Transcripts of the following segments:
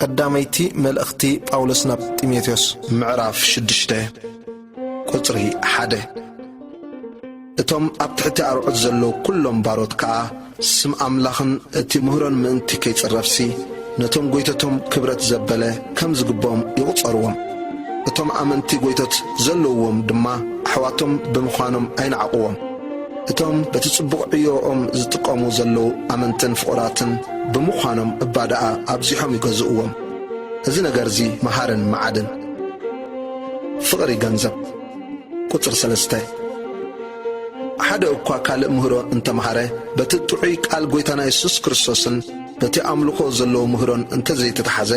ቀዳመይቲ መልእኽቲ ጳውሎስ ናብ ጢሞቴዎስ። ምዕራፍ ሽዱሽተ፣ ቁጽሪ ሓደ። እቶም ኣብ ትሕቲ ኣርዑት ዘለዉ ኩሎም ባሮት ከኣ፣ ስም ኣምላኽን እቲ ምህሮን ምእንቲ ከይጽረፍሲ፣ ነቶም ጐይተቶም ክብረት ዘበለ ከም ዝግብኦም ይቑጸርዎም። እቶም ኣመንቲ ጐይቶት ዘለውዎም ድማ፣ ኣሕዋቶም ብምዃኖም ኣይንዓቕዎም። እቶም በቲ ጽቡቕ ዕዮኦም ዝጥቀሙ ዘለዉ ኣመንትን ፍቑራትን ብምዃኖም እባ ደኣ ኣብዚሖም ይገዝእዎም። እዚ ነገርዚ መሃርን መዓድን። ፍቕሪ ገንዘብ። ቁጽሪ ሰለስተ። ሓደ እኳ ካልእ ምህሮ እንተመሃረ፣ በቲ ጥዑይ ቃል ጐይታና የሱስ ክርስቶስን በቲ ኣምልኾ ዘለዎ ምህሮን እንተዘይተተሓዘ፣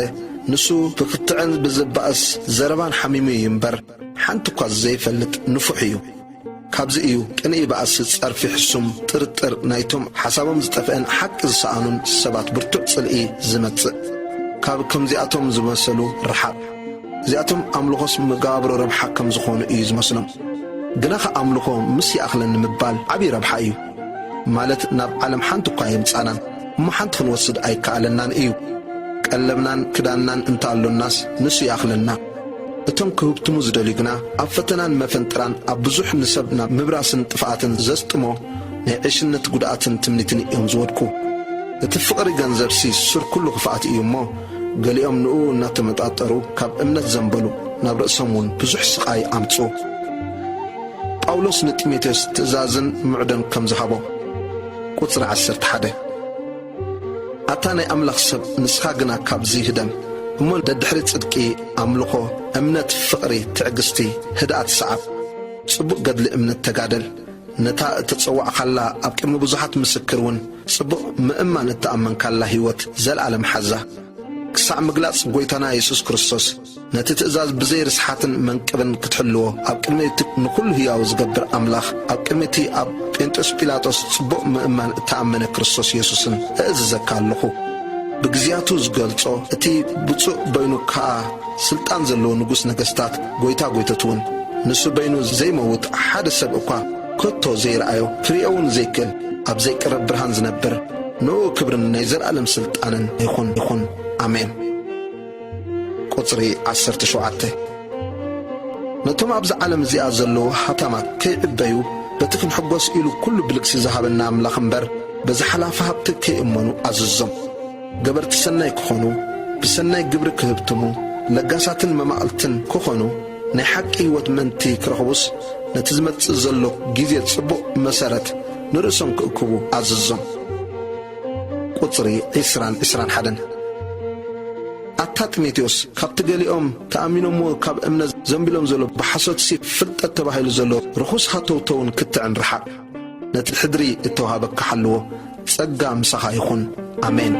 ንሱ ብክትዕን ብዝባእስ ዘረባን ሓሚሙ እዩ እምበር፣ ሓንቲ እኳ ዘይፈልጥ ንፉሕ እዩ። ካብዚ እዩ ቅንኢ፣ ባእሲ፣ ጸርፊ፣ ሕሱም፣ ጥርጥር፣ ናይቶም ሓሳቦም ዝጠፍአን ሓቂ ዝሰኣኑን ሰባት ብርቱዕ ጽልኢ ዝመጽእ። ካብ ከምዚኣቶም ዝመሰሉ ርሓቕ። እዚኣቶም ኣምልኾስ መጋብሮ ረብሓ ከም ዝኾኑ እዩ ዝመስሎም። ግናኸ ኣምልኾ ምስ ይኣኽለኒ ምባል ዓብዪ ረብሓ እዩ። ማለት ናብ ዓለም ሓንቲ እኳ የምጻናን እሞ ሓንቲ ክንወስድ ኣይከኣለናን እዩ። ቀለብናን ክዳንናን እንተ ኣሎናስ ንሱ ይኣኽለና። እቶም ክህብትሙ ዝደልዩ ግና ኣብ ፈተናን መፈንጥራን ኣብ ብዙሕ ንሰብ ናብ ምብራስን ጥፍኣትን ዘስጥሞ ናይ ዕሽነት ጉድኣትን ትምኒትን እዮም ዝወድቁ። እቲ ፍቕሪ ገንዘብሲ ሱር ኩሉ ክፍኣት እዩ እሞ፣ ገሊኦም ንኡ እናተመጣጠሩ ካብ እምነት ዘንበሉ፣ ናብ ርእሶም እውን ብዙሕ ስቓይ ኣምጽኡ። ጳውሎስ ንጢሞቴዎስ ትእዛዝን ምዕዶን ከም ዝሃቦ። ቁጽሪ ዓሰርተ ሓደ። ኣታ ናይ ኣምላኽ ሰብ፣ ንስኻ ግና ካብዚ ህደም እሞ፣ ደድሕሪ ጽድቂ ኣምልኾ፣ እምነት፣ ፍቕሪ፣ ትዕግስቲ፣ ህድኣት ሰዓብ። ጽቡቕ ገድሊ እምነት ተጋደል። ነታ እተጸዋዕካላ፣ ኣብ ቅድሚ ብዙሓት ምስክር እውን ጽቡቕ ምእማን እተኣመንካላ ህይወት ዘለኣለም ሓዛ። ክሳዕ ምግላጽ ጐይታና የሱስ ክርስቶስ፣ ነቲ ትእዛዝ ብዘይ ርስሓትን መንቅብን ክትሕልዎ፣ ኣብ ቅድሚ እቲ ንኹሉ ህያው ዝገብር ኣምላኽ፣ ኣብ ቅድሚ እቲ ኣብ ጴንጦስ ጲላጦስ ጽቡቕ ምእማን እተኣመነ ክርስቶስ የሱስን እእዝዘካ ኣለኹ። ብግዜያቱ ዝገልጾ፣ እቲ ብጹእ በይኑ ከኣ ስልጣን ዘለዎ ንጉስ ነገስታት፣ ጐይታ ጐይቶት እውን፣ ንሱ በይኑ ዘይመውት፣ ሓደ ሰብ እኳ ከቶ ዘይረኣዮ፣ ክርእዮ እውን ዘይክእል፣ ኣብ ዘይቀርብ ብርሃን ዝነብር፣ ንኡ ክብርን ናይ ዘለኣለም ስልጣንን ይኹን፣ ይኹን። ኣሜን። ቁጽሪ ዓሰርተ ሸውዓተ። ነቶም ኣብዚ ዓለም እዚኣ ዘለዉ ሃብታማት ከይዕበዩ፣ በቲ ክንሕጎስ ኢሉ ኩሉ ብልግሲ ዝሃበና ኣምላኽ እምበር፣ በዚ ሓላፊ ሃብቲ ከይእመኑ ኣዝዞም። ገበርቲ ሰናይ ክኾኑ፣ ብሰናይ ግብሪ ክህብትሙ፣ ለጋሳትን መማቕልትን ክኾኑ፣ ናይ ሓቂ ህይወት ምእንቲ ክረኽቡስ፣ ነቲ ዝመጽእ ዘሎ ግዜ ጽቡቕ መሰረት ንርእሶም ክእክቡ ኣዝዞም። ቁጽሪ ዕስራን ዕስራን ሓደን። ኣታ ጢሞቴዎስ፣ ካብቲ ገሊኦም ተኣሚኖምዎ ካብ እምነት ዘንቢሎም ዘሎ ብሓሶትሲ ፍልጠት ተባሂሉ ዘሎ ርኹስ ሃተውተውን ክትዕን ርሓቕ። ነቲ ሕድሪ እተዋህበካ ሓልዎ። ጸጋ ምሳኻ ይኹን። ኣሜን።